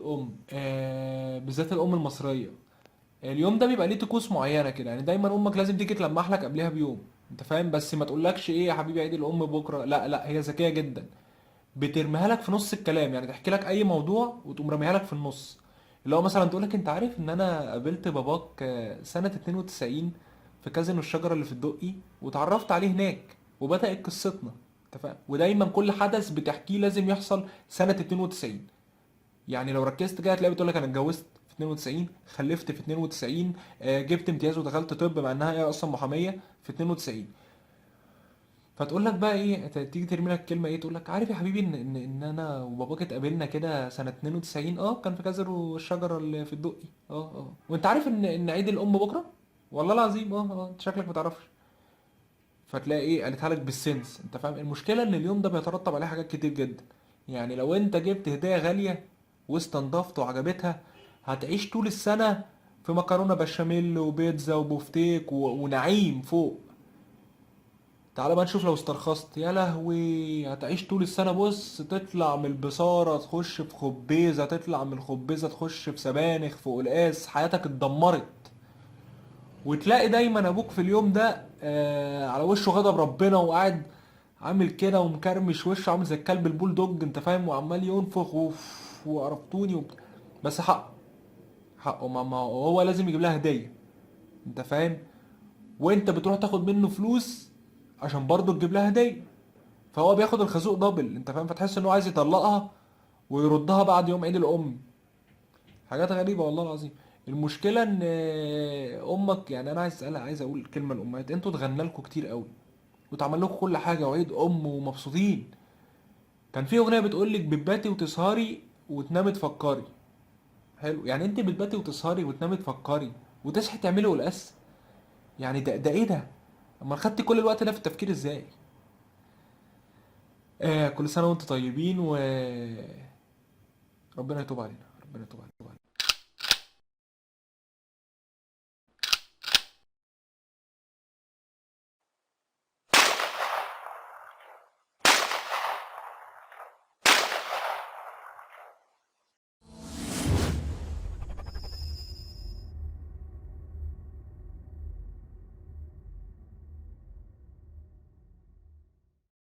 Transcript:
الام، بالذات الام المصريه. اليوم ده بيبقى ليه طقوس معينة كده، يعني دايما امك لازم تيجي تلمح لك قبلها بيوم، انت فاهم؟ بس ما تقولكش ايه يا حبيبي عيد الام بكره، لا لا، هي ذكية جدا، بترميها لك في نص الكلام، يعني تحكي لك اي موضوع وتقوم راميها لك في النص. اللي هو مثلا تقول لك انت عارف ان انا قابلت باباك سنة 92 في كازينو الشجرة اللي في الدقي، وتعرفت عليه هناك وبدأت قصتنا. انت فاهم؟ ودايما كل حدث بتحكيه لازم يحصل سنة 92. يعني لو ركزت كده هتلاقي بتقول لك انا اتجوزت في 92، خلفت في 92، جبت امتياز ودخلت طب مع انها هي اصلا محامية في 92. فتقول لك بقى ايه، تيجي ترمي لك كلمة ايه، تقول لك عارف يا حبيبي ان انا وباباك اتقابلنا كده سنة 92، كان في كزر والشجرة اللي في الدقي، وانت عارف ان عيد الام بكره، والله العظيم، انت شكلك ما تعرفش. فتلاقي ايه، قالتها لك بال sense، انت فاهم؟ المشكلة ان اليوم ده بيترتب عليه حاجات كتير جدا. يعني لو انت جبت هديه غالية واستنضفت وعجبتها، هتعيش طول السنة في مكرونه بشاميل وبيتزا وبفتيك ونعيم فوق. تعالى بقى نشوف لو استرخصت، يا لهوي، هتعيش طول السنة، بص، تطلع من البصارة تخش في خبيزة، تطلع من الخبيزة تخش في سبانخ، في قلقاس، حياتك اتدمرت. وتلاقي دايما ابوك في اليوم ده على وشه غضب ربنا، وقاعد عامل كده ومكرمش وشه، عامل زي الكلب البولدوج، انت فاهم؟ وعمال ينفخ وقرفتوني بس حقه، حقه، ما هو لازم يجيب لها هدية، انت فاهم؟ وانت بتروح تاخد منه فلوس عشان برضه تجيب لها هدية، فهو بياخد الخازوق double، انت فاهم؟ فتحس ان هو عايز يطلقها ويردها بعد يوم عيد الام. حاجات غريبة والله العظيم. المشكلة ان امك، يعني انا عايز اسالها، عايز اقول كلمة للامهات، انتوا اتغنى لكم كتير قوي واتعمل لكم كل حاجة وعيد ام ومبسوطين. كان في اغنية بتقول لك بتباتي وتسهري وتنامي تفكري. حلو، يعني انت بتباتي وتسهري وتنامي تفكري وتصحي تعملي قلقاس، يعني ده ايه ده؟ اما خدتي كل الوقت ده في التفكير ازاي؟ كل سنة وانتم طيبين، و ربنا يتوب علينا، ربنا يتوب علينا.